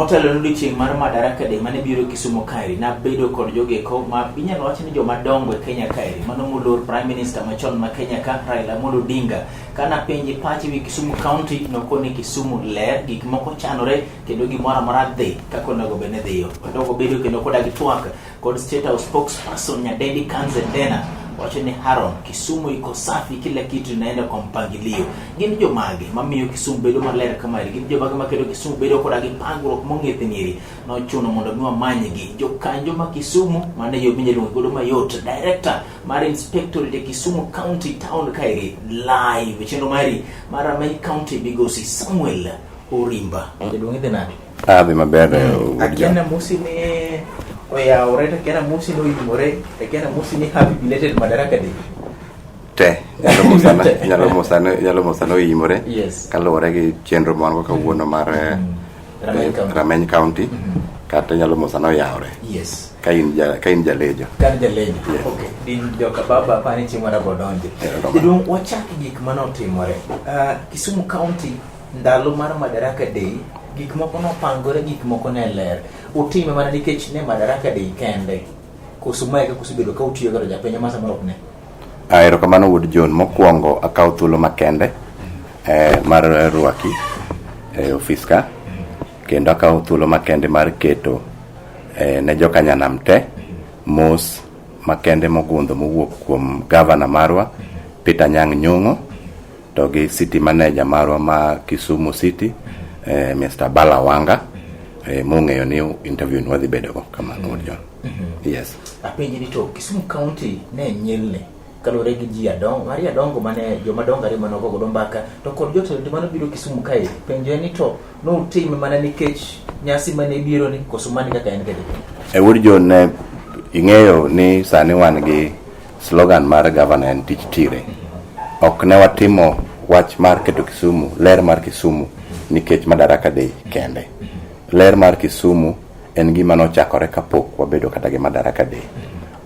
Motelo ne odiochieng' mar Madaraka Day mane biro Kisumu kaeri, nabedo kod jogeko ma inyalo wach ni joma dongo e Kenya kaeri, mano moluor Prime Minister machon ma Kenya ka, Raila Amolo Odinga. Ka napenje pache wi Kisumu County, nokoni Kisumu ler, gik moko chanore kendo gimoro amora dhi kaka onego bed ni dhiyo. Wadogo bedo kendo koda gi twak kod State House spokesperson Nyadendi Kanze Dena wacho ni Haron, Kisumu iko safi, kila kitu inaenda kwa mpangilio. Gin jomage mamiyo Kisumu bedo maler kamaeri? Gin jomage maketo Kisumu bedo koda gi pangruok mong'ith nyiri? Nochuno mondo mi wamanygi jokanjo ma Kisumu, mano e yo minyalo luongo godo mayot. Director mar Inspectorate e Kisumu County Town kaeri live chenro mari mar Rameny County Migosi Samuel Orimba. Jaduong' idhi nade? Adhi maber. Wuod Akia John. na musi ni oyawore to akia na musi ni oimore to akia na musi ni happy belated Madaraka Day. Te nyalo mosana nyalo mosana nyalo mosana oimore kaluwore gi chenro ma wan go kawuono mar Rameny County. Rameny County kata nyalo mosana oyawore ka in jalejo. Kan jalejo. Yes. Okay. Din joka baba pani chieng' moro bodonje. Erokamano. Jaduong' wachak gik manotimore. Kisumu County ndalo mar Madaraka Day gik moko nopangore, gik moko ne ler. Utime mana nikech ne Madaraka Day kende. Koso mae kaka usebedo ka utiyo godo japiny ma samoro ok ne. Erokamano wuod John. Mokwongo akawo thuolo makende mar rwaki e ofis ka kendo akawo thuolo makende mar keto ne jokanyanam te mos makende mogundho mowuok kuom gavana marwa Peter Anyang' Nyong'o to gi city manager marwa ma Kisumu City Mr. Bala Wanga mong'eyo ni interview ni wadhi bedo go kamano wuod John. Yes. Apenji ni to Kisumu County ne nyilni kaluwore gi ji adongo Maria Adongo mane joma dongo ariyo mane ogo godo mbaka to kod jotelo te mane obiro Kisumu kae penjo en ni to nutime mana nikech nyasi mane biro ni koso mane kaka en kede. Wuod John ne ing'eyo ni sani wan gi slogan mar gavana en tich tire. Ok ne watimo wach mar keto Kisumu, ler mar Kisumu nikech Madaraka Day kende. Ler mar Kisumu en gima nochakore kapok wabedo kata gi Madaraka Day.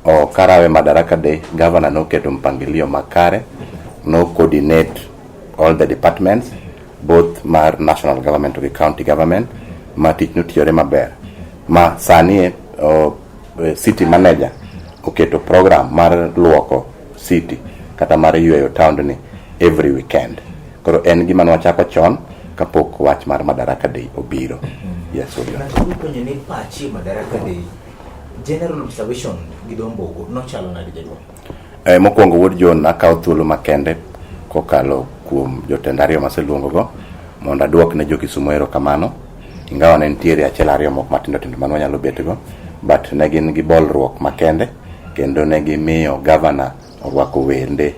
O karawe Madaraka Day, gavana noketo mpangilio makare, no coordinate all the departments both mar national government to gi county government ma tich notiyore maber. Ma sani city manager oketo program mar luoko city kata mar yweyo town ni every weekend. Koro en gima nwachako chon kapok wach mar Madaraka Day obiro. Yes, Wuod John. Ng'ato biro penjo ni pachi Madaraka Day general observation gi dho Mbogo nochalo nade jaduong'? Mokwongo wuod John akawo thuolo makende kokalo kuom jotend ariyo maseluongogo mondo aduok ne jo Kisumu erokamano. Ingawa ne nitiere achiel ariyo moko matindo tindo mane wanyalo betgo, but ne gin gi bolruok makende kendo ne gimiyo gavana orwako wende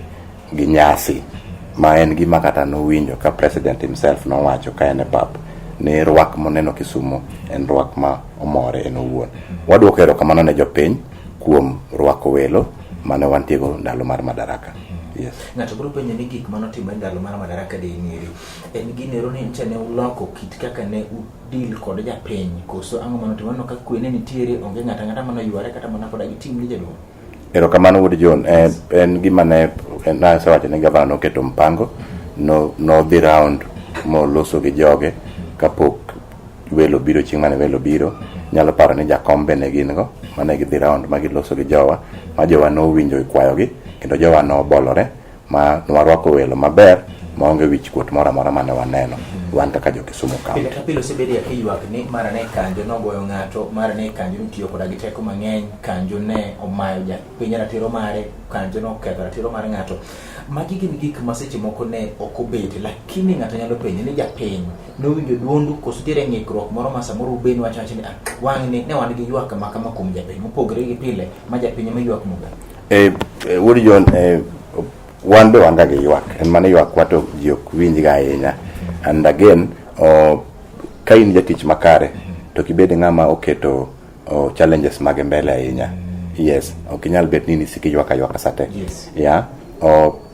gi nyasi ma en gima kata nowinjo ka president himself nowacho ka en e pap ni rwak moneno Kisumu en rwak ma omore en owuon. Waduoko erokamano ne jopiny kuom rwako welo mane wantiego ndalo mar Madaraka. Yes. Ng'ato biro penjo ni gik manotimore ndalo mar Madaraka Day nieri en ginero ni ncha ne uloko kit kaka ne udil kod japiny koso ang'o manotimore no ka kwe ne nitiere onge ng'ato ang'ata manoyware kata mana koda gi tim ni jaduong'. Erokamano wuod John. En gima ne nasewacho ni gavana noketo mpango no nodhi round moloso gi joge kapok welo biro chieng' mane welo biro nyalo paro ni jakom be ne gin go mane gidhi round ma giloso gi jowa ma jowa nowinjo kwayogi kendo jowa nobolore ma nwarwako welo maber maonge wich kuot moro amora mane waneno wan kaka jo Kisumu Pile County. ka pile osebede kiywak ni mara ne kanjo nogoyo ng'ato, mara ne kanjo notiyo koda gi teko mang'eny, kanjo ne omayo japiny ratiro mare, kanjo noketho ratiro mar ng'ato. Magi gin gik ma seche moko ne ok obete, lakini ng'ato nyalo penjo ni japiny nowinjo duondu koso nitiere ng'ikruok moro ma samoro uben wacho wacho ni ah, wang'ni ne wan gi ywak ma kama kuom japiny mopogore gi pile ma japiny ema ywak muga. Wuod John, wan be wan ga gi ywak en mana ywak wa to ji ok winj ga ahinya and again ka in jatich makare to kibed ng'ama oketo challenges mage mbele ahinya yes ok inyal bet ni nisik ywak aywaka sate yeah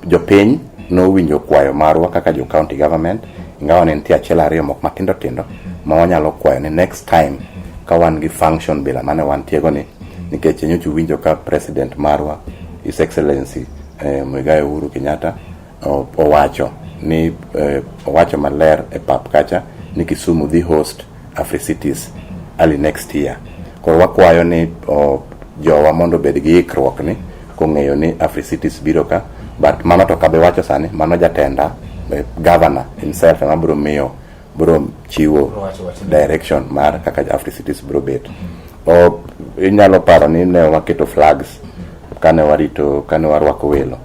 jopiny nowinjo kwayo marwa kaka jo county government ingawa ne nitie achiel ariyo moko matindo tindo ma wanyalo kwayo ni next time ka wan gi function bila mane wantiego ni nikech nyocha uwinjo ka president marwa His Excellency Muigai Uhuru Kenyatta owacho ni owacho maler e pap kacha ni Kisumu dhi host Africities early next year. Koro wakwayo ni jowa mondo obed gi ikruok ni kong'eyo ni Africities biro ka, but mano to kabe wacho sani mano jatenda, governor himself ema biro miyo, biro chiwo direction mar kaka Africities biro bet. Inyalo paro ni ne waketo flags kane warito, kane warwako welo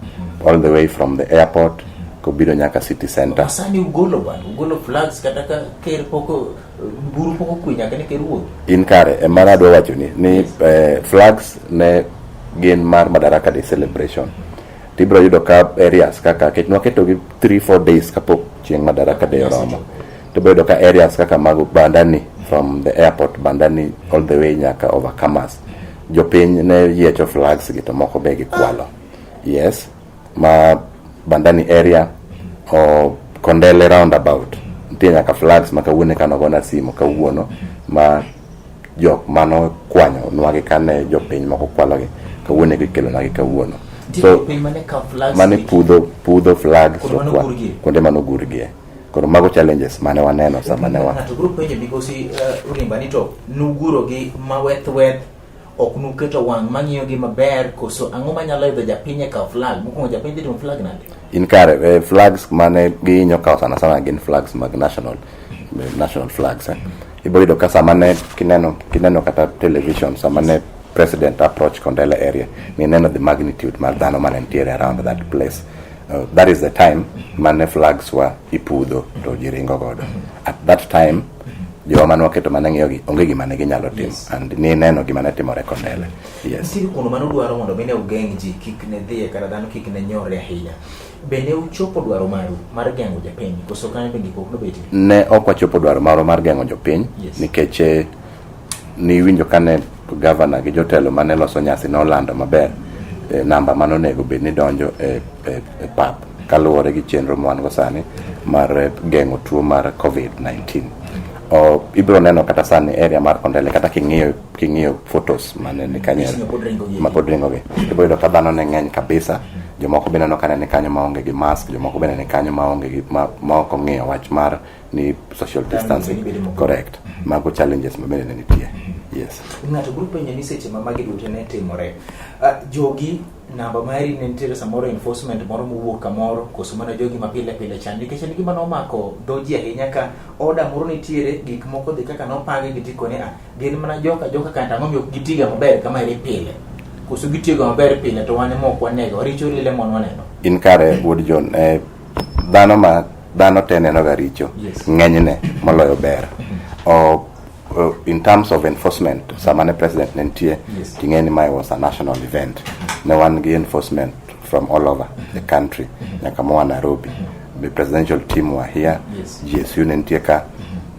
all the way from the airport kobiro nyaka city center. Sani ugolo bwana, ugolo flags kata ka ker pok buru pok okwe nyaka ne ker wuok. In kare ema nadwa wacho ni flags ne gin mar Madaraka Day celebration. Tibiro yudo ka areas kaka kech nwaketo gi 3-4 days kapok chieng' Madaraka Day oromo. Tibiro yudo ka areas kaka mag Bandani, from the airport Bandani all the way nyaka Overcomers, jopiny ne yiecho flags gi to moko be gikwalo. Yes, ma Bandani area o Kondele roundabout nitie nyaka flags ma kawuono eka nogona simu kawuono ma jok mano kwanyo nwagi kane jopiny moko kwalogi, kawuono gikelonagi kawuono. So mane pudho flags kuonde manogurgie. Koro mago challenges mane waneno sama ne wa ng'ato biro penjo migosi Orimba ni to nugurogi maweth weth, ok nuketo wang' mang'iyo gi maber, koso ang'o manyalo idho japiny e kawo flag? Mokwongo japiny dhi timo flag nade? In kare, flags mane gihinyo kawo sana sana gin flags mag national flags. Ibo yudo ka sama ne kineno kata television, sama ne president approach Kondele area, nineno the magnitude mar dhano mane nitiere around that place. That is the time mane flags wa ipudho to ji ringo godo. At that time jowa mane waketo mane ng'iyogi onge gima ne ginyalo timo. And nineno gima ne timore Kondele. Yes. Nitiere kuno mane udwaro mondo mi ne ugeng' ji kik ne dhiye kata dhano kik ne nyore ahinya. Be ne uchopo dwaro maru mar geng'o japiny koso kanyo be ng'ikruok nobetie? Ne ok wachopo dwaro marwa mar geng'o jopiny. Nikech niwinjo kane governor gi jotelo mane loso nyasi nolando maber namba mane onego bed ni donjo e pap kaluwore gi chenro ma wan go sani mar geng'o tuo mar COVID-19. Ibiro neno kata sani area mar Kondele, kata king'iyo photos mane ni kanyo ma pod ringogi, ibiro yudo ka dhano ne ng'eny kabisa. Jomoko be neno ka ne ni kanyo maonge gi mask, jomoko bende ni kanyo maonge gi ma ok ong'iyo wach mar ni social distancing. Correct. Mago challenges ma bende ne nitie. Yes. Ng'ato biro penjo ni seche ma magi duto ne timore, jogi namba mari ne nitiere samoro enforcement moro mowuok kamoro, koso mana jogi ma pile pile chan? Nikech en gima nomako dho ji ahinya ka order moro nitiere, gik moko dhi kaka nopangi gi tikone, a gin mana joka joka kanta ang'o miyo ok gitiga maber kama eri pile, koso gitiyoga maber pile to wan ema ok wanego richo lile mon waneno? In kare wuod John, dhano ma dhano te neno ga richo. Ng'enyne moloyo ber. In terms of enforcement, sama ne president ne nitie, ting'e ni mae was a national event. Ne wan gi enforcement from all over the country, nyaka moa Nairobi. The presidential team were here. GSU ne nitie ka,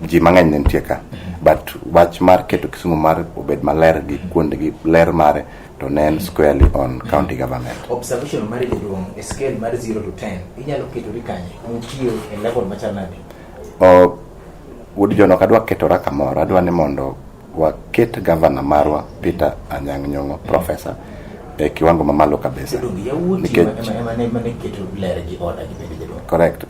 ji mang'eny ne nitie ka. But wach mar keto Kisumu mar obed maler gi kuonde gi ler mare to ne en squarely on county government. Observation mari jaduong', e scale mar 0 to 10, inyalo ketori kanye? Mutiyo e level machal nade? Wuod John, ok adwa ketora kamoro, adwa ni mondo waket governor marwa Peter Anyang' Nyong'o, professor, e kiwango mamalo kabisa. Correct.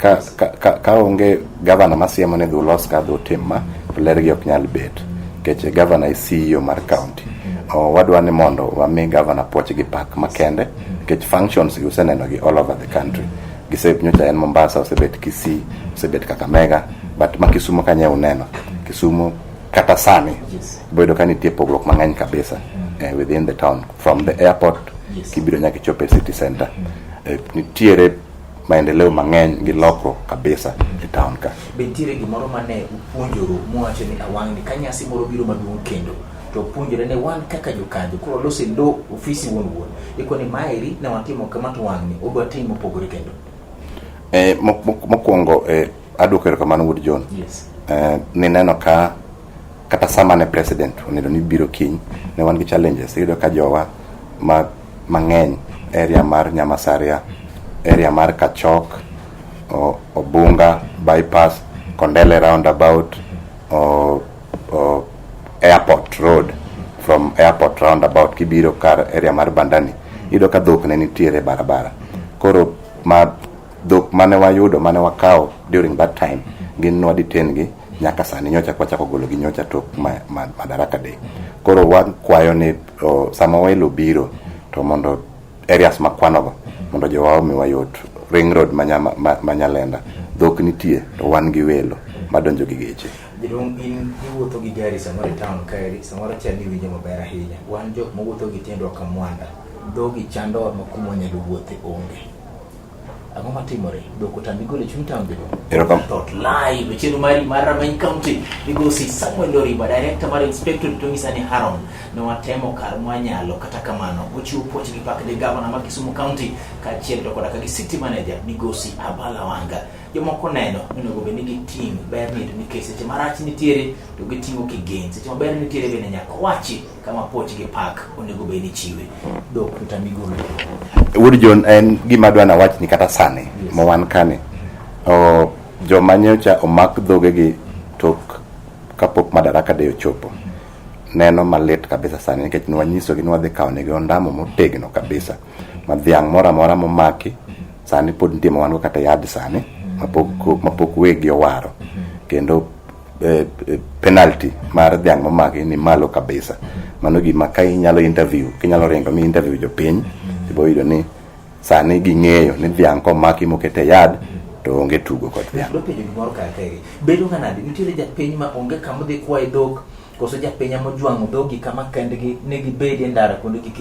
Ka onge governor masiemo ni dhi ulos ka, dhi utim ma, to ler gi ok nyal bet. Nikech governor e CEO mar county. Wadwa ni mondo wami governor puoch gi pak makende, nikech functions gi useneno gi all over the country. Gisebet nyocha en Mombasa, osebet Kisii, osebet Kakamega, but ma Kisumu kanye uneno. Kisumu kata sani iboyudo ka nitie pogruok mang'eny kabisa within the town, from the airport kibiro nyaka ichopo e city center. Nitiere maendeleo mang'eny gi lokruok kabisa e town ka. Be nitiere gimoro mane upuonjoru muwacho ni awang'ni ka nyasi moro biro maduong' kendo to puonjore ne wan kaka jokanjo koro lose lo ofisi wuon wuon ikoni maeri ne watimo kama to wang'ni odwa timo mopogore kendo? Mokwongo aduoko erokamano wuod John. Nineno ka kata sama ne president onego ni biro kiny, ne wan gi challenges. Iyudo ka jowa mang'eny area mar Nyamasaria, area mar Kachok, Obunga bypass, Kondele roundabout, Airport Road, from Airport roundabout kibiro kar area mar Bandani, iyudo ka dhok ne nitiere e barabara. Koro ma dhok mane wayudo mane wakawo during that time gin nwa detain gi. Nyaka sani nyocha kwachako golo gi nyocha tok Madaraka Day. Koro wakwayo ni sama welo biro to mondo areas makwanogo mondo jowa omiwa yot. Ring Road ma Nyalenda dhok nitie to wan gi welo madonjo gi geche. Jaduong' in iwuotho gi gari samoro e town kaeri, samoro chal ni iwinjo maber ahinya. Wan jok mawuotho gi tiendwa ka mwanda, dhogi chandowa ma kuma wanyalo wuothe onge. Ang'o matimore? Dhok otami golo e chuny town jaduong'. Erokamano. Dot live e chenro mari mar Rameny County migosi Samuel Oriba, director mar inspector to ng'isa ni Haron ne watemo kar mwanyalo, kata kamano ochiwo puoch gi pak ne gavana ma Kisumu County kaachiel to koda ka gi city manager migosi Abala Wanga. Jomoko neno ni onego bed ni giting' ber ni nikech seche marach nitiere to giting'o kigen, seche maber nitiere bende nyaka wachi kama puoch gi pak onego bed ni chiwe. Dhok to tami golo. Wuod John en gima adwa nawach ni kata sani Yes. ma wan kani joma nyocha omak dhogegi tok kapok Madaraka Day ochopo neno malit kabisa sani nikech nwanyisogi ni wadhi kawo negi ondamo motegno kabisa ma dhiang' moro amora momaki sani pod nitie ma wan go kata e yard sani mapok wegi owaro kendo penalty mar dhiang' momaki ni malo kabisa. Mano gima ka inyalo interview, kinyalo ringo mi interview jopiny, ibo yudo ni sani ging'eyo ni dhiang' komaki moket e yard to onge tugo kod dhiang'. Adwa penjo gimoro kar kaeri. Bedo ga nade? Nitiere japiny ma onge kama odhi kwaye dhok, koso japiny ema ojwang'o dhogi kama kendgi ne gibed e ndara kuonde gi.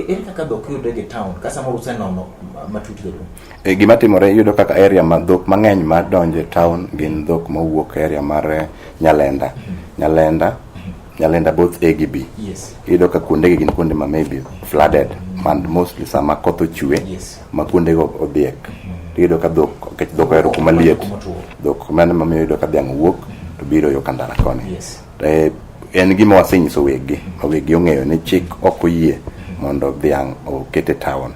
Ere kaka dhok yudre gi town? Ka samoro usenono matut jaduong'. Gima timore iyudo kaka area ma dhok mang'eny ma donjo e town gin dhok mowuok e area mar Nyalenda. Nyalenda, Nyalenda both A gi B. Yes. Iyudo ka kuondegi gin kuonde ma maybe flooded and mostly sama koth ochwe Yes. ma kuondego odhiek. Iyudo ka dhok, nikech dhok ohero kuma liet. Kuma otuo. Dhok mano mamiyo iyudo ka dhiang' wuok to biro yo kandara koni. Yes. En gima wasenyiso weggi, ma weggi ong'eyo ni chik ok oyie mondo dhiang' oket e town.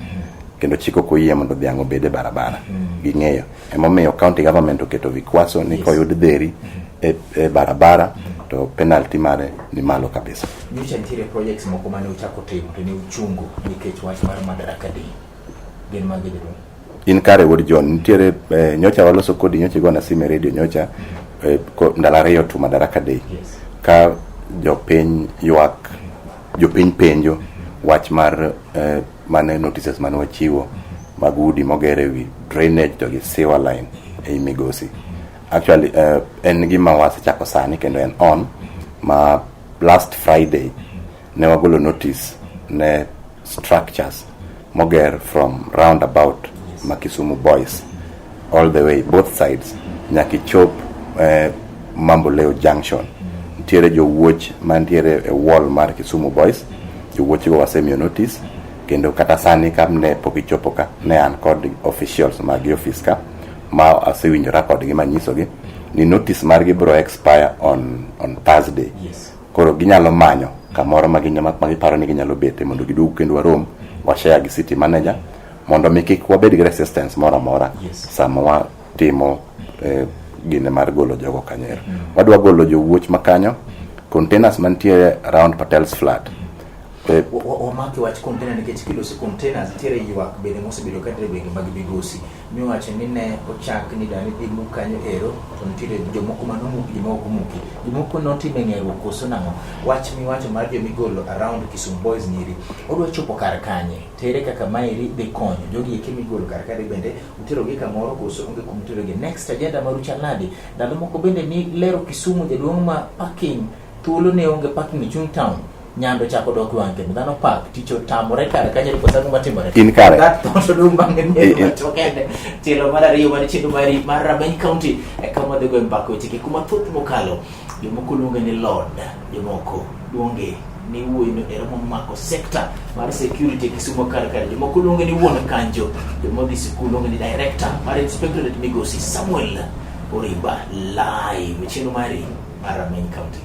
Kendo chik ok oyie mondo dhiang' obed e barabara. Ging'eyo. Emomiyo county government oketo vikwaso ni Yes. koyud dheri e barabara to penalty mare ni malo kabisa. Nyocha nitiere projects moko mane uchako timo to ne uchungo nikech wach mar Madaraka Day. Gin mage jaduong'? In kare wuod John, nitiere nyocha waloso kodi, nyocha igona simu e radio nyocha ndalo ariyo to Madaraka Day. Yes. Ka jopiny ywak, jopiny penjo wach mar mane notices mane wachiwo mag udi moger e wi drainage to gi sewer line ei Migosi. Actually en gima wasechako sani kendo en on ma last Friday ne wagolo notice ne structures moger from roundabout ma Kisumu Boys all the way both sides nyaka ichop Mamboleo Junction. Nitiere jowuoch mantiere e wall mar Kisumu Boys, jowuochgo wasemiyo notice kendo kata sani ka ne pok ichopo ka ne an kod officials mag office ka ma asewinjora kodgi manyisogi ni notice margi bro expire on Thursday. Yes. Koro ginyalo manyo kamoro ma giparo ni ginyalo bete mondo giduog kendo warom washare gi city manager mondo mi kik wabed gi resistance moro amora Yes. sama watimo gine mar golo jogo kanyo ero. Wadwa golo jowuoch ma kanyo, containers mantiere around Patel's flat. Wamaki wach container nikech kiloso containers nitiere ywak bende mosebedo ka nitiere gwenge mag Migosi miwacho ni ne ochak ni dani dhi muk kanyo ero to nitiere jomoko manomuki jomoko ok omuki jomoko notime ng'eruok koso nang'o wach miwacho mar jomigolo around Kisumu Boys nyiri odwa chopo kar kanye tere kaka maeri dhi konyo jogi eki migolo kar kare bende uterogi kamoro koso onge kuma uterogi next agenda maru chal nade ndalo moko bende ni lero Kisumu jaduong' ma parking thuolo ne onge parking e chuny town nyando chako dok wang' kendo dhano park tich otamore kar kanyo koso ang'o matimore In kare. That thought odong' bang'e In- to kende tielo mar ariyo mar chenro mari mar Rameny County e kama wadhi goyo mbaka weche gi kuma thoth mokalo jomoko luonge ni Lord jomoko luonge ni wuoyino ero momako sekta mar security e Kisumu kar kare jomoko luonge ni wuon kanjo jomodhi sikul luonge ni director mar inspectorate migosi Samuel Oriba live chenro mari mar Rameny County.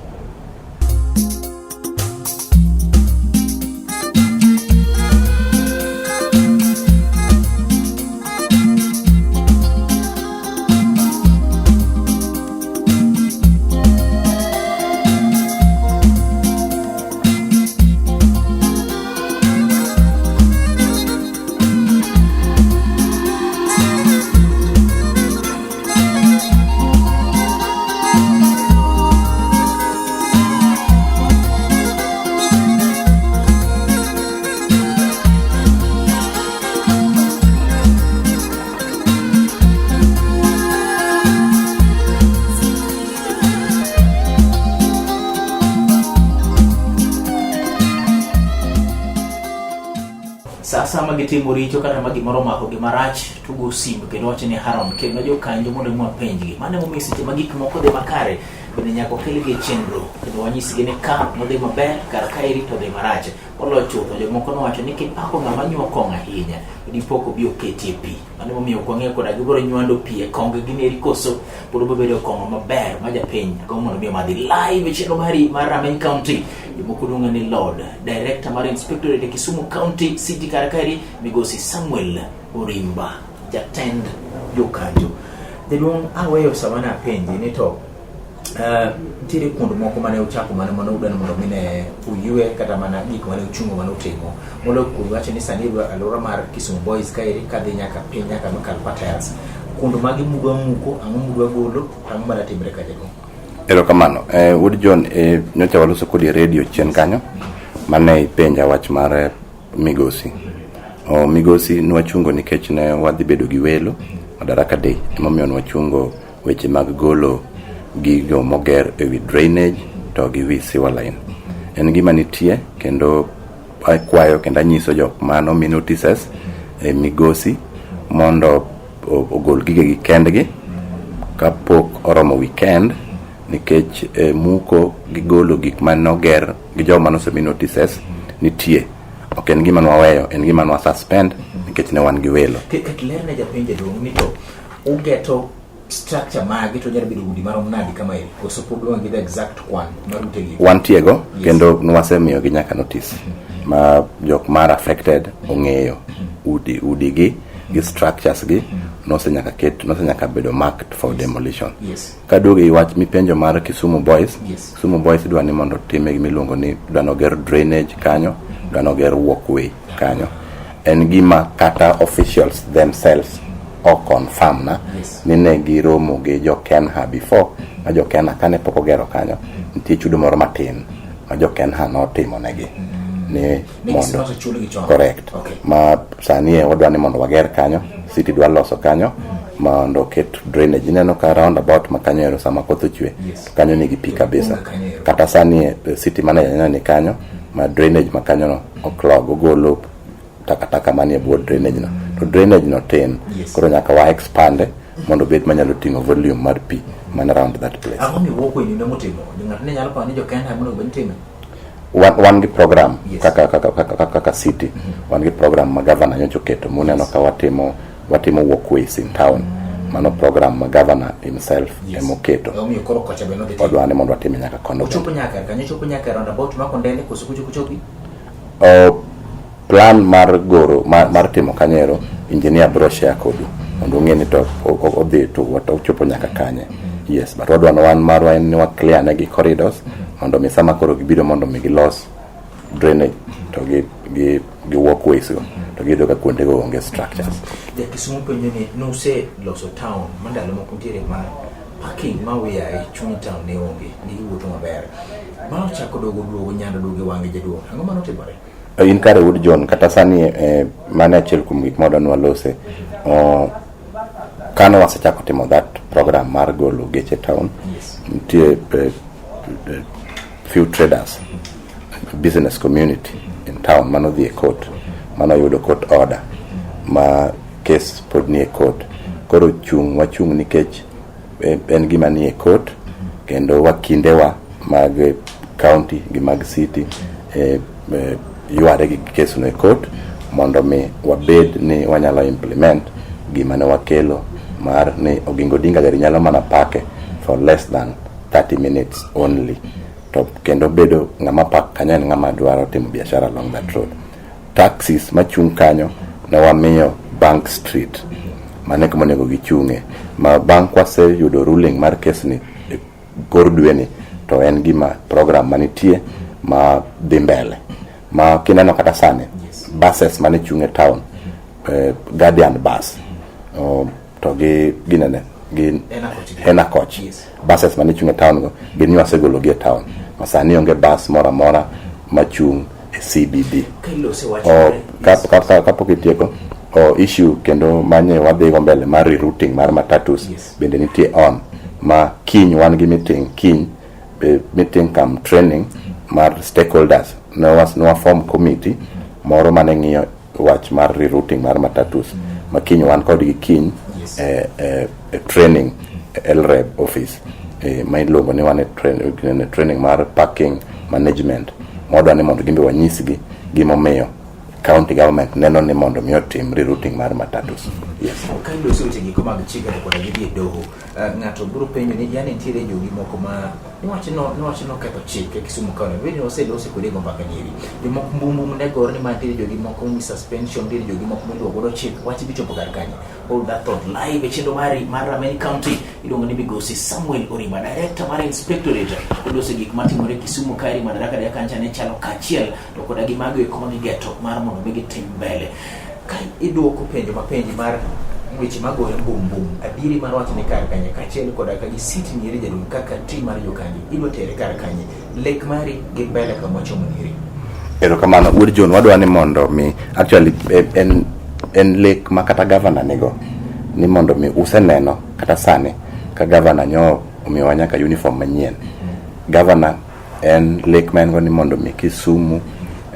Sa asaya ma gitimo richo kata ma gimoro omako gi marach to go simu kendo wacho ni Haron kelna jokanjo mondo mi wapenjgi. Mano emomiyo seche ma gik moko dhi makare bende nyaka okelgi e chenro kendo wanyisgi ni ka nodhi maber kar kaeri to dhi marach. Moloyo chutho jomoko nowacho ni kipako ng'ama nyuo kong'o ahinya dipo kobi oketie pi. Mano emomiyo ok wang'eyo koda gibiro nywando pi e konggi eri koso pod obiro bedo kong'o maber ma japiny gombo mondo mi omadhi. Live e chenro mari mar Rameny County jomoko luonge ni Lord Director mar Inspectorate e Kisumu County City kar kaeri Migosi Samuel Orimba jatend jokanjo. Jaduong' aweyo sama napenji ni to nitiere kuond moko mane uchako mane mane udwaro mondo mi ne uywe kata mana gik mane uchungo mane utimo molo kuond wacho ni sani alwora mar Kisumu Boys kaeri kadhi nyaka piny nyaka makal Patels kuond magi mudwa muko ang'o mudwa golo ang'o mane timre ka jaduong'? Erokamano. Wuod John, nyocha waloso kodi e redio chien kanyo mane ipenja wach mar Migosi. O, Migosi nwachungo nikech ne wadhi bedo gi welo Madaraka Day emomiyo nwachungo weche mag golo gigo moger e wi drainage to gi wi sewer line. En gima nitie kendo akwayo kendo anyiso jok mano mi notices e Migosi mondo ogol gigegi kendgi kapok oromo weekend nikech muko gi golo gik manoger gi joma nosemi notices nitie. Ok en gima nwaweyo, en gima nwa suspend nikech ne wan gi welo. Ket ler ne japiny jaduong' ni to ugeto structure magi to nyalo bedo udi marom nadi kama eri koso pod wan gi the exact kwan mar utegi? Wantiego kendo nwasemiyogi nyaka notice ma jok mar affected ong'eyo udi udigi gi structures gi nose nyaka ket nose nyaka bedo marked for demolition. Kaduogo e wach mipenjo mar Kisumu Boys, Kisumu Boys idwa ni mondo time gima iluongo ni idwa ni oger drainage kanyo, idwa ni oger walkway kanyo. En gima kata officials themselves o confirm na ni ne giromo gi jo Kenha before ma jo Kenha kane pok ogero kanyo nitie chudo moro matin ma jo Kenha notimo negi ni mondo correct ma sani e wadwa ni mondo wager kanyo city dwa loso kanyo mondo oket drainage ineno ka roundabout ma kanyo ero sama koth ochwe to kanyo nigi pi kabisa kata sani e city manager ni kanyo ma drainage ma kanyo no oklog ogolo takataka manie bwo drainage no to drainage no tin koro nyaka wa expand mondo obed manyalo ting'o volume mar pi man around that place. Ang'o miwuok e nyime motimo? Ng'ato ne nyalo paro ni jo Kenya mondo obed time. Wan gi program kaka city wan gi program ma governor nyocha oketo muneno ka watimo walkways in town. Mano program ma governor himself emoketo. Omiyo koro kocha be nodhi timo. Wadwa ni mondo watime nyaka kono. Ochopo nyaka kanyo, ochopo nyaka roundabout ma Kondele koso kucho kuchopi? Plan mar goro mar timo kanyo ero engineer bro share kodu mondo ung'e ni to odhi to ochopo nyaka kanye. Yes, but wadwa ni wan marwa en ni wa clear negi corridors mondo mi sama koro gibiro mondo mi gilos drainage to gi walkways go to giyudo ka kuondego onge structures. Ja Kisumu penjo ni nuse loso town ma ndalo moko nitiere mar parking ma wiya e chuny town ne onge, ne giwuotho maber. Ma ochako dogo duogo nyando duogo e wang'e jaduong'. Ang'o mane otimore? In kare Wuod John, kata sani mano achiel kuom gik ma wadwa ni walose. Kane wasechako timo that program mar golo geche town, nitie few traders, business community in town mano dhi e court, mano yudo court order ma case pod nie court. Koro chung' wachung' nikech en gima nie court kendo wakindewa mag county gi mag city yware gi case no e court mondo mi wabed ni wanyalo implement gima ne wakelo mar ni Oginga Odinga gari nyalo mana pake for less than 30 minutes only to kendo bedo ng'ama pak kanyo en ng'ama dwaro timo biashara along that road. Taxis machung' kanyo ne wamiyo Bank Street mane kuma onego gichung'e ma bang' kwaseyudo ruling mar case ni e kor dwe ni to en gima program manitie ma dhi mbele ma kineno kata sani buses mane chung' e town Guardian bus to gi ginene gi Ena Coach buses mane chung' e town go gin wasegolo gi e town ma sani onge bus moro amora machung' e CBD. Kapok itieko issue kendo manye wadhi go mbele mar rerouting mar matatus bende nitie on ma kiny wan gi meeting kiny meeting cum training mar stakeholders ne wa form committee moro mane ng'iyo wach mar rerouting mar matatus ma kiny wan kodgi kiny. Yes. E training e LREB office ma iluongo ni wan e training mar parking management, ma wadwa ni mondo gimbe wanyisgi gimomiyo county government neno ni mondo mi otim rerouting mar matatus. Yes. Ka iloso weche giko mag chike to koda gidhi e doho, ng'ato biro penjo ni yani nitiere jogi moko ma niwacho noketho chik e Kisumu County. Bende oselose kode go mbaka nyiri jomoko mbumbu ne gore ni ma nitiere jogi moko mi suspension, nitiere jogi moko miluwo godo chik. Wach dhi chopo kar kanye? Hold that thought. Live e chenro mari mar Rameny County, iluongo ni Migosi Samuel Orima, director mar inspectorate, oloso gik matimore Kisumu kaeri. Madaraka Day kancha ne chalo kaachiel to koda gi mago eko ma gigeto mar mondo mi gitim mbele. Ka iduoko penjo mapenji mar weche magore mbum mbum, adieri mar wacho ni kar kanye kaachiel koda ka gi siti nieri jaduong' kaka tim mar jokanyo idwa tere kar kanye, lek mari gi mbele kama wachomo nieri? Erokamano, wuod John. Wadwa ni mondo mi actually en lek ma kata gavana nigo ni mondo mi useneno kata sani ka gavana nyo omiyowa nyaka uniform manyien. Gavana en lek ma en go ni mondo mi Kisumu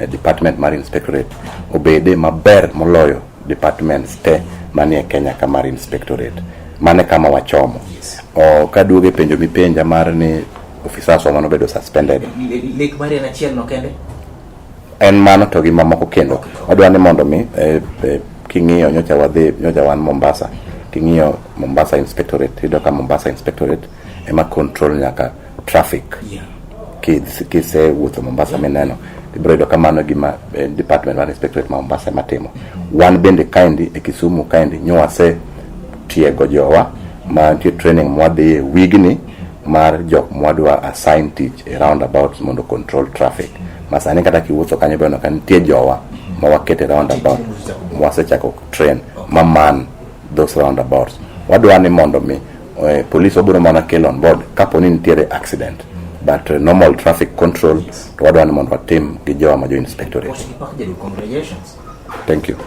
department mar inspectorate obede maber moloyo departments te manie Kenya ka mar inspectorate. Mane kama wachomo. O kaduogo e penjo mipenja mar ni officers wa manobedo suspended. Lek mari en achiel no kende? En mano to gi mamoko kendo. Wadwa ni mondo mi king'iyo nyocha wadhi, nyocha wan Mombasa, king'iyo Mombasa inspectorate, iyudo ka Mombasa inspectorate ema control nyaka traffic. Kisewuotho Mombasa mineno, ibiro yudo ka mano gima department mar inspectorate ma Mombasa ema timo. Wan bende kaendi e Kisumu kaendi nyo wase tiego jowa ma nitie training mwadhiye wigni mar jok mwadwa assign tich e roundabouts mondo control traffic, ma sani kata kiwuotho kanyo ibiro neno ka nitie jowa ma waketo e roundabout mwasechako train ma man those roundabouts. Wadwa ni mondo mi police wabiro mana kelo on board kapo ni nitiere accident, but normal traffic control to wadwa ni mondo watim gi jowa ma jo inspectorate. Wach gi pak jaduong', congratulations. Thank you.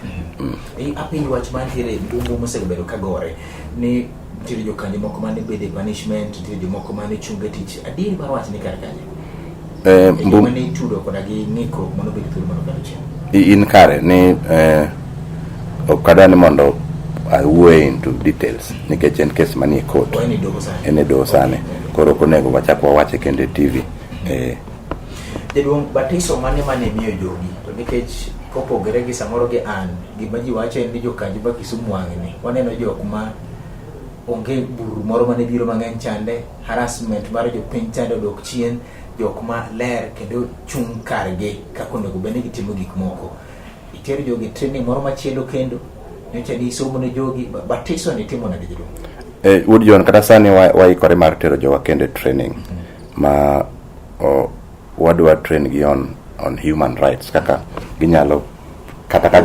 Apenjo wach mantiere mbumbu mosebedo ka gore ni nitiere jokanyo moko mane bede punishment, nitiere jomoko mane chunge tich. Adieri mar wach ni kar kanye? Joma ne itudo koda gi ng'ikruok mano bedo thuolo mano kalo chien. In kare ni ok adwa ni mondo awuoye into details nikech en kes manie court. O en e doho sani. En e doho sani, koro ok onego wachak wawache kendo e TV. Jaduong', batiso mane mane miyo jogi? To nikech kopogore gi samoro gi an, gima ji wacho en ni jokanyo ma Kisumu wang'ni waneno jok ma onge buru moro mane biro mang'eny chande, harassment mar jopiny chande odok chien, jok ma ler kendo chung' kargi kaka onego bed ni gitimo gik moko. Itero jogi training moro machielo kendo nyocha ni isomo ne jogi batiso ni timo nade, jaduong'? Wuod John, kata sani waikore mar tero jowa kendo e training ma wadwa train gi on human rights, kaka ginyalo kata ka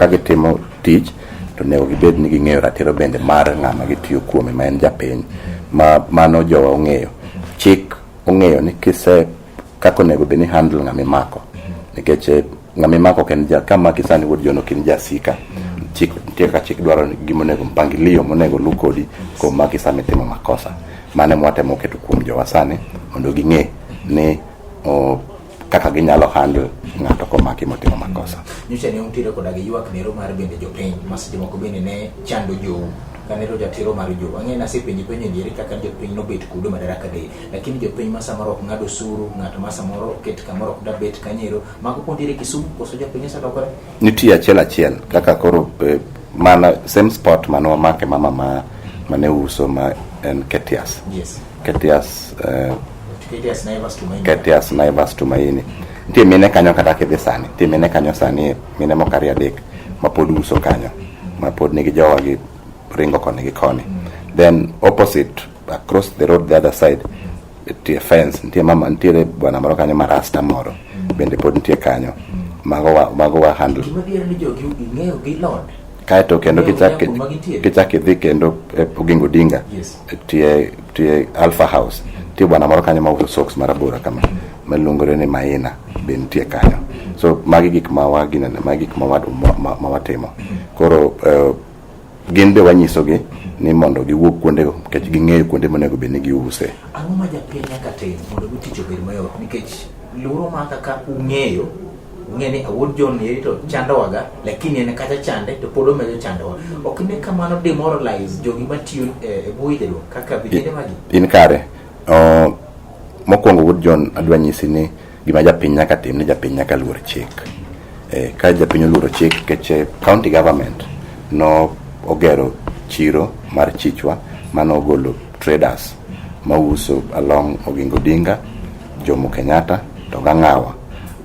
gitimo tich to onego gibed ni ging'eyo ratiro bende mar ng'ama gitiyo kuome ma en japiny. Ma mano jowa ong'eyo chik, ong'eyo ni kise kaka onego bed ni handle ng'ama imako, nikech ng'ama imako ok en ja kamaki sani, wuod John, ok in jasika. Chik nitie kaka chik dwaro ni gima onego mpangilio monego lu kodi komaki sama itimo makosa. Mano ema watemo keto kuom jowa sani mondo ging'e ni kaka ginyalo handle ng'ato komaki motimo makosa. Nyocha ne untiere koda gi ywak nero mar bende jopiny ma seche moko bende ne chando jou kanero jatiro mar jou. Ang'e ni asepenji penjo diere kaka jopiny nobet kudo Madaraka Day, lakini jopiny ma samoro ok ng'ad osuru, ng'at ma samoro oket kamoro ok dabet kanyero, mago pod nitiere Kisumu koso jopiny oselokore? Nitie achiel achiel kaka koro mana same spot mane wamake mama ma mane uso ma en Ketias. Ketias. Ketias Naivas Tumaini. Ketias Naivas Tumaini. Nitie mine kanyo kata kidhi sani, nitie mine kanyo sani, mine moko ariyo adek ma pod uso kanyo, ma pod nigi jowa gi ringo koni gi koni. Then opposite, across the road, the other side, nitie fence, nitie mama, nitiere bwana moro kanyo ma rasta moro bende pod nitie kanyo. Mago wa handle. Gima dhier ni jogi ing'eyo gi lord. Kaeto kendo Ng'eyo kichak ng'eyo kuma gintiere. Kichak idhi kendo e Oginga Odinga, tie Alpha House, nitie bwana moro kanyo mauso socks marabora kama maluongore ni Maina be nitie kanyo. So magi gik ma wa ginene, magi gik ma watimo. Koro gin be wanyisogi ni mondo giwuog kuondego nikech ging'eyo kuonde monego bed ni giuse. Ang'o ma japiny nyaka tim mondo mi tich obed mayot? Nikech luoro maka ka ung'eyo Ung'e ni Awuod John eri to chandowaga, lakini en kacha chande to pod omedo chandowa. Ok ne kamano demoralize jogi matiyo e bwo jaduong' kaka vijende magi. In kare. Mokwongo Wuod John adwa nyisi ni gima japiny nyaka tim ni japiny nyaka luor chik. Ka japiny oluoro chik nikech county government no ogero chiro mar Chichwa mane ogolo traders mauso along Oginga Odinga, Jomo Kenyatta to gang'awa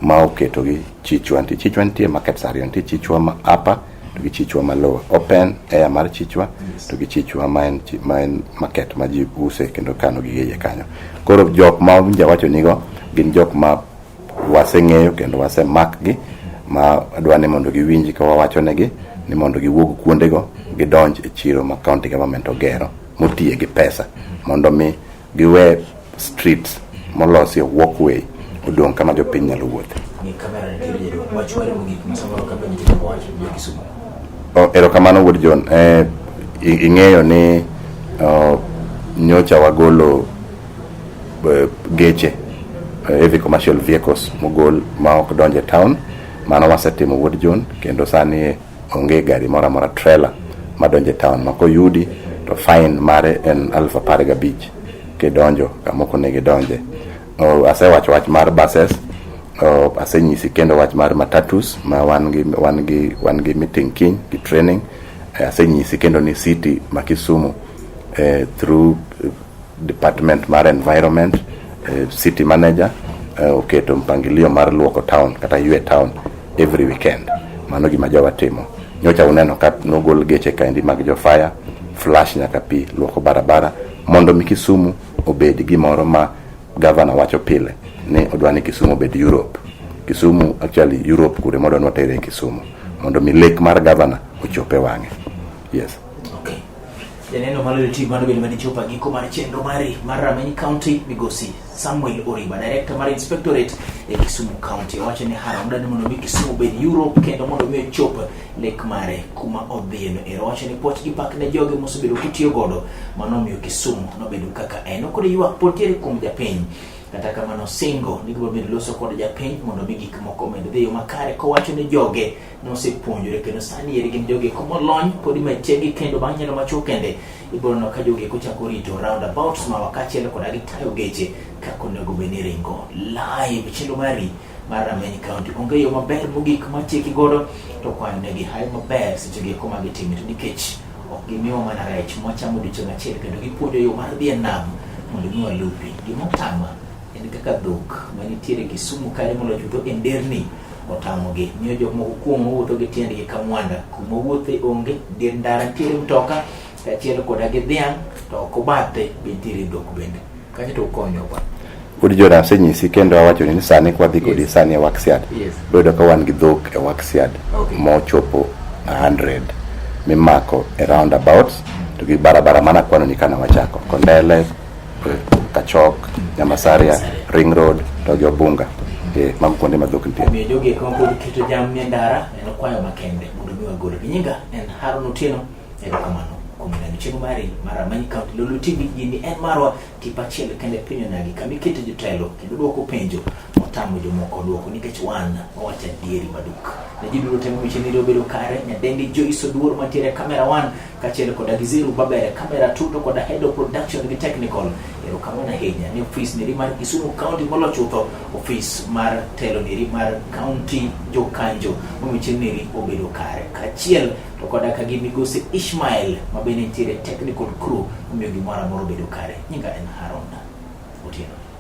ma oketogi Chichwa. Nitie Chichwa, nitie markets ariyo, nitie Chichwa ma upper to gi Chichwa ma lower. Open air mar Chichwa to gi Chichwa ma en market ma ji use kendo kano gige iye kanyo. Koro jok ma winjo awacho nigo gin jok ma waseng'eyo kendo wasemak gi ma adwa ni mondo giwinji ka wawacho negi ni mondo giwuog kuondego gidonj e chiro ma county government ogero motiye gi pesa mondo mi giwe streets molosi walkway odong' kama jopiny nyalo wuothe. Ni kamera nitiere jaduong'. Wach mare mogik ma samoro kapenjo to wacho jo Kisumu. Oh, erokamano wuod John. Ing'eyo ni oh, nyocha wagolo geche heavy commercial vehicles mogol ma ok donj e town. Mano wasetimo, wuod John, kendo sani onge gari moro amora, trailer madonjo e town ma koyudi to fine mare en 15,000 kidonjo kama ok onego idonje. Oh, asewacho wach mar buses. Oh, asenyisi kendo wach mar matatus ma wan gi meeting kiny gi training. Asenyisi kendo ni city ma Kisumu through department mar environment, city manager oketo mpangilio mar luoko town kata ywe town every weekend. Mano gima jowa timo. Nyocha uneno ka nogol geche kaendi mag jo fire flash nyaka pi luoko barabara mondo mi Kisumu obed gimoro ma gavana wacho pile ni odwa ni Kisumu obed Europe. Kisumu actually Europe kure modwa ni watere Kisumu mondo mi lek mar gavana ochop e wang'e. Yes. Okay. Janeno mar Lolwe TV, mano bende manichopo giko mar chenro mari mar Rameny County. Migosi Samuel Oriba, Director mar Inspectorate e Kisumu County, owacho ni haram dani mondo mi Kisumu obed Europe kendo mondo mi ochop lek mare kuma odhiyeno ero. Owacho ni puoch gi pak ne joge mosebedo kitiyo godo mano omiyo Kisumu nobedo kaka en. Kod ywak pod tiere kuom japiny, kata kamano singo ni gibiro bedo loso kod japiny mondo mi gik moko omed dhi e yo makare, kowacho ni joge nosepuonjore kendo sani eri gin jogi eko molony pod imechegi kendo bang' nyalo machuok kende ibiro neno ka jogi eko chako rito roundabouts mawa kaachiel koda gitayo geche kaka onego bed ni ringo live. Chenro mari mar Rameny County onge yo maber mogik matieki godo to kwayo negi hayo maber seche gi eko ma gitime, to nikech ok gimiwa mana rech mwachamo odiochieng' achiel kendo gipuonjo yo mar dhi e nam mondo mi walupi. Gimotama en kaka dhok manitiere Kisumu kanyo moloyo chutho e nderni otamogi miyo jok moko kuom wuotho gi tiendgi ka mwanda kuma wuothe onge. Dier ndara nitiere mtoka kaachiel koda gi dhiang' to oko bathe be nitiere dhok bende kanyo, to ukonyo bwana. Wuod Jona, asenyisi kendo awacho ni sani kwadhi kodi sani e Works Yard, biro ka wan gi dhok e Works Yard mochopo 100 mimako e roundabouts to gi barabara mana kwano ni kana wachako Kondele, Kachok, Nyamasaria, Ring Road to gi Obunga. Mago kuonde ma dhok nitie. Omiyo jogi eko mapod keto jamni e ndara en kwayo makende mondo mi wagol gi. Nyinga en Haron Otieno. Erokamano kuom neno chenro mari mar Rameny County. Lolwe TV gini en marwa tipo achiel kende piny onagi kama ikete jotelo kendo dwoko penjo motamo jomoko dwoko, nikech wan wawacho adieri maduk ne ji duto. Temo weche niri obedo kare. Nyadendi Joyce Oduor mantiere e camera 1 kaachiel koda gi Zeru Baber e camera 2 to koda head of production gi technical. Erokamano ahinya ni ofis niri mar Kisumu County molo chutho ofis mar telo niri mar county jokanjo momiyo chenro niri obedo kare, kaachiel to koda ka gi migosi Ishmael ma bende nitiere technical crew omiyo gimoro amora obedo kare. Nyinga en Haron Otieno.